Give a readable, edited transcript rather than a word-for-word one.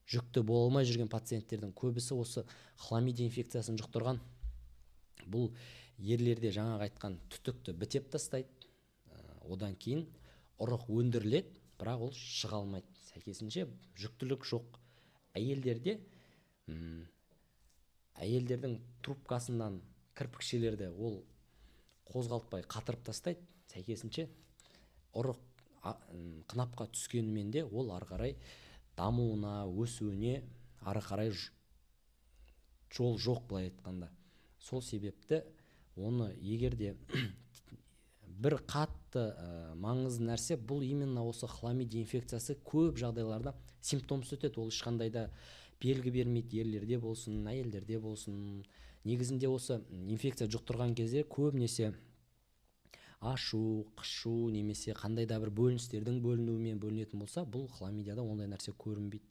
Жүкті бола алмай жүрген пациенттердің көбісі осы хламидия инфекциясын жұқтырған. Бұл ерлерде жаңағы айтқан түтікті бітеп тастайды. Одан кейін ұрық өндіріледі, бірақ ол шыға алмайды, сәйкесінше жүктілік жоқ. Әйелдерде әйелдердің трубкасынан кірпікшелерді ол қозғалтпай қатырып тастайды, сәйкесінше ұрық қынапқа түскенімен де ол ары қарай дамуына, өсуіне ары қарай жол жоқ, былай айтқанда. Сол себепті оны егер де бір қатты маңызды нәрсе, бұл именно осы хламидия инфекциясы көп жағдайларда симптомсыз өтеді, ол ешқандай да белгі бермейді, ерлерде болсын, әйелдерде болсын. Негізінде осы инфекция жұқтырған кезде көбінесе ашу, қышу немесе қандай да бір бөліністердің бөлінуімен бөлінетін болса, бұл хламидияда ондай нәрсе көрінбейді.